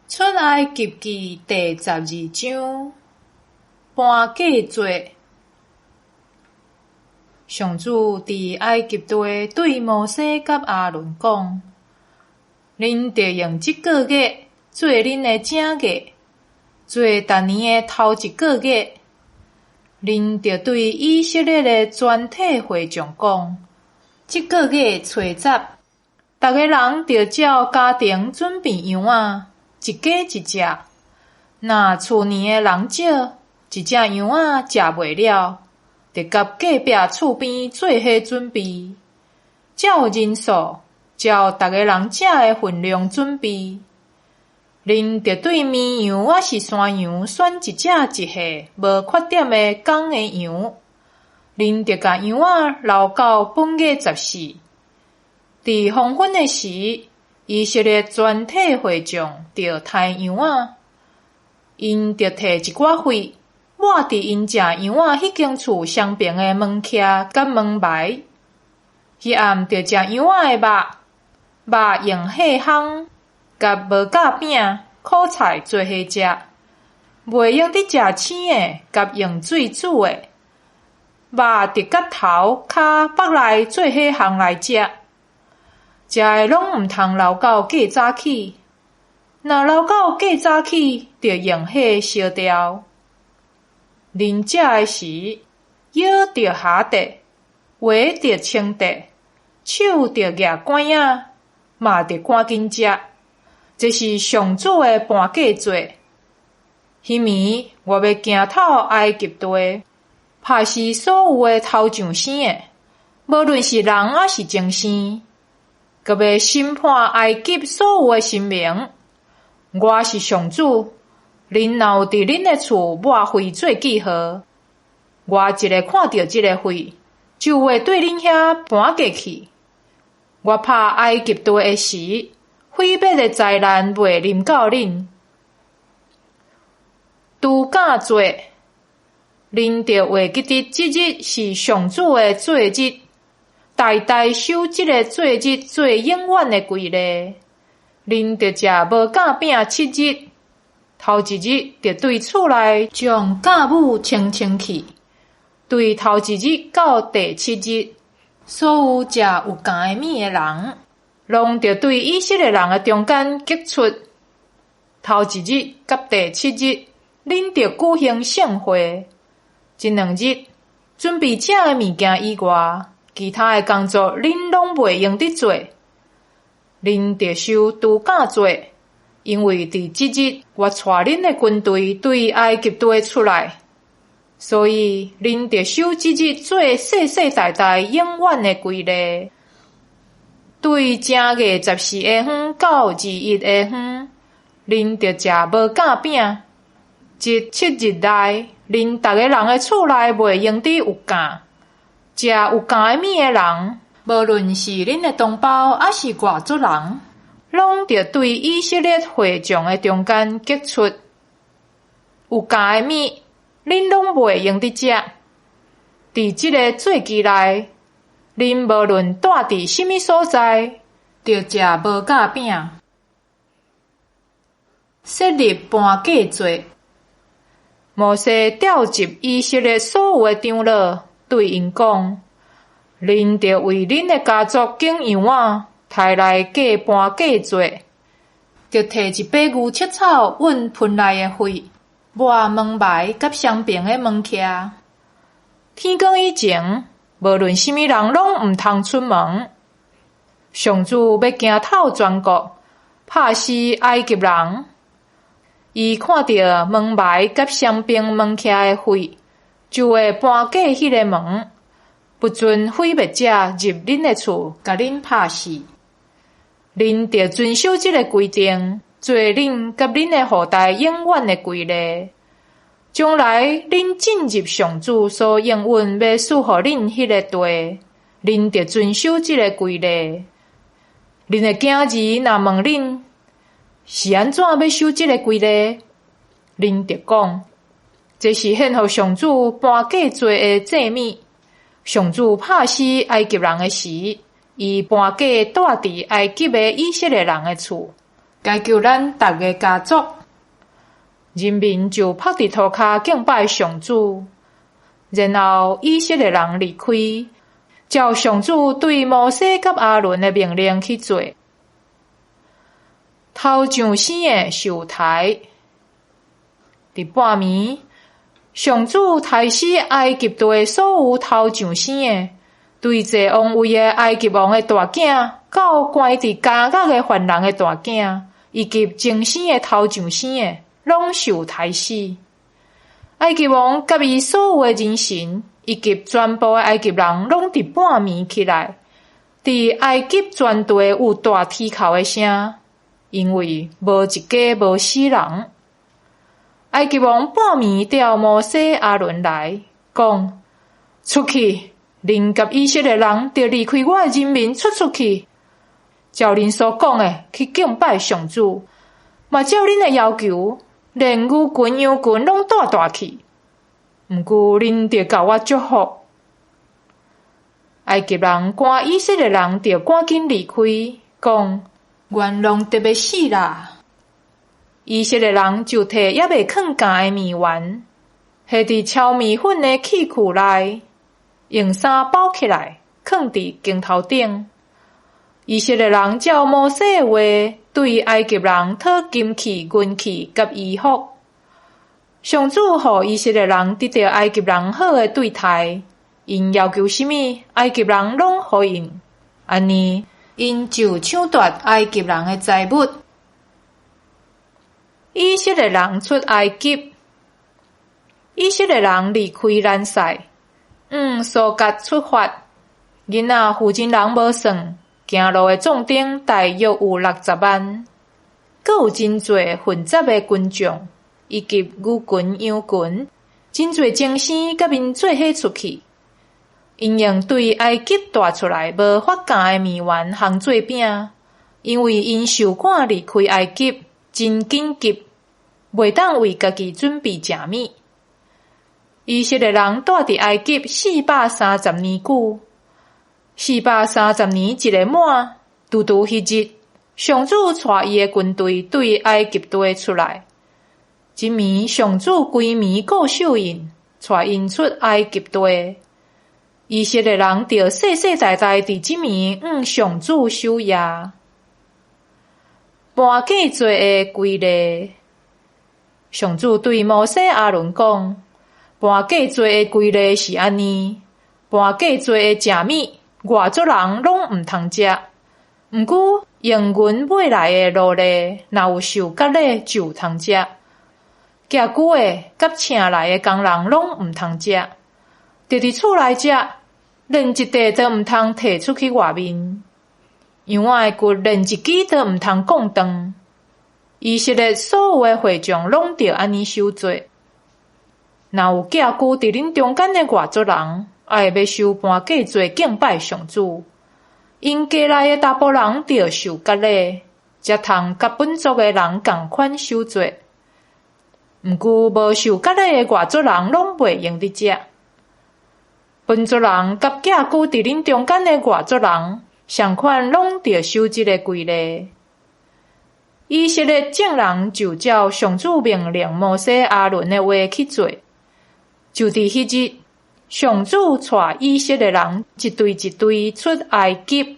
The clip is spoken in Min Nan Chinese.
出埃及記第十二章，搬過節。上主佇埃及地對摩西佮亞倫講：恁著用這個月做恁的正月，做逐年的頭一個月。恁著對以色列的全體會眾講：這個月初十，逐个人著照家庭準備羊仔，一家一隻。若厝內的人少，一隻羊仔食袂了，著佮隔壁厝邊做伙準備，照人數，照逐个人食的份量準備。恁著對綿羊抑是山羊選一隻一歲無缺點的公的羊。恁著共羊仔留到本月十四，佇黃昏的時，以色列全體會眾著刣羊仔，𪜶著提一寡血，抹佇𪜶食羊仔彼間厝雙爿的門徛佮門楣。彼暗著食羊仔的肉，肉用火烘，佮無酵餅、苦菜做伙食，袂用得食生的佮用水煮的。肉著佮頭、跤、腹內做伙烘來食，食的攏毋通留到過早起。若留到過早起，著用火燒掉。恁食的時，腰著合得，鞋著穿得，手著攑拐仔，嘛著趕緊食。這是上主的搬過節。彼暝我欲行透埃及地，拍死所有的頭上生的，無論是人抑是牲畜，閣欲審判埃及所有的神明。我是上主，恁若有佇恁的厝抹血做記號，我一下看著這个血，就會對恁遐搬過去。我拍埃及地的時，毀滅的災難袂臨到恁。度假節，恁著會記得這日是上主的節日，代代守這个節日做永遠的規例。恁著食無酵餅七日，頭一日著對厝內將酵母清清去。對頭一日到第七日，所有食有酵的物的人，攏著對以色列人的中間革出。頭一日佮第七日，恁著舉行聖會。這兩日準備食的物件以外，其他的工作恁攏袂用得做。恁著守度假節，因為佇這日我帶恁的軍隊對埃及地出來，所以恁著守這日做世世代代永遠的規例。對正月十四下昏到21下昏，恁著食無酵餅。這七日內，恁逐个人的厝內袂用得有酵。食有酵的物的人，無論是恁的同胞，抑是外族人，攏著對以色列會眾的中間革出。有酵的物，恁攏袂用得食。佇這個節期內，恁無論蹛佇啥物所在，著食無酵餅。設立搬過節，摩西召集以色列所有的長老，對𪜶講：恁著為恁的家族揀羊仔，刣來過搬過節，著提一塊牛舌草蘊盆內的血，抹門楣佮雙爿的門徛。天光以前，無論啥物人攏毋通出門。上主欲行透全國，拍死埃及人。伊看著門楣佮雙爿門徛的血，就會搬過彼个門，不准毀滅者入恁的厝，共恁拍死。恁著遵守這个規定，做恁佮恁的後代永遠的規例。將來恁進入上主所應允欲賜予恁彼个地，恁著遵守這个規例。恁的囝兒若問恁是按怎欲守這个規例，恁著講，這是獻予上主搬過節的祭物。上主拍死埃及人的時，伊搬過蹛佇埃及的以色列人的厝，解救咱逐个家族。人民就伏佇塗跤敬拜上主。然後以色列人離開，照上主對摩西佮亞倫的命令去做。頭上生的受刣。佇半暝，上主刣死埃及地所有頭上生的，對坐王位的埃及王的大囝，到關佇監獄的犯人的大囝，以及精生的頭上生的，攏受刣死。埃及王佮伊所有的人臣，以及全部的埃及人，攏佇半暝起來，佇埃及全地有大啼哭的聲，因為無一家無死人。埃及王半暝召摩西、亞倫來，講：出去，恁佮以色列人著離開我的人民出出去，照恁所講的去敬拜上主，嘛照恁的要求，連牛群、羊群攏帶帶去。毋過恁著共我祝福。埃及人趕以色列人著趕緊離開，講：元朗得欲死啦！以色列人就提猶未囥酵的麵圓，下佇摻麵粉的器具內，用衫包起來，囥佇鏡頭頂。以色列人照摩西的話，對埃及人討金器、銀器佮衣服。上主予以色列人得著埃及人好的對待，𪜶要求啥物，埃及人攏予𪜶。按呢，𪜶就搶奪埃及人的財物。以色列人出埃及，以色列人離開蘭塞，往蘇割出發。囡仔負責人無算，行路的壯丁大約有60萬，閣有真濟混雜的群眾，以及牛群、羊群，真濟精生佮𪜶做伙出去。𪜶用對埃及帶出來無發酵的麵圓烘做餅，因為𪜶受趕離開埃及，真緊急，袂當為家己準備食物。以色列人蹛佇埃及430年久，四百三十年一个滿，拄拄彼日，上主帶伊的軍隊對埃及地出來。這暝上主規暝顧守𪜶，帶𪜶出埃及地。以色列人著世世代代佇這暝向上主守夜。盤過節的規例，上主對摩西、亞倫講：盤過節的規例是按呢，盤過節的食物，外族人攏毋通食。毋過用銀買來的奴隸，若有受割禮就通食。寄居的佮請來的工人攏毋通食，著佇厝內食，連一塊都毋通提出去外面。羊仔的骨連一支都毋通摃斷。以色列所有的會眾攏著按呢守做。若有寄居佇恁中間的外族人，愛欲守盤過節敬拜上主，𪜶家內的查埔人著受割禮，才通佮本族的人仝款守做。毋過無受割禮的外族人攏袂用得食。本族人佮寄居佇恁中間的外族人，仝款攏著守這個規例。以色列眾人就照上主命令摩西、亞倫的話去做。就佇彼日，上主帶以色列人一隊一隊出埃及。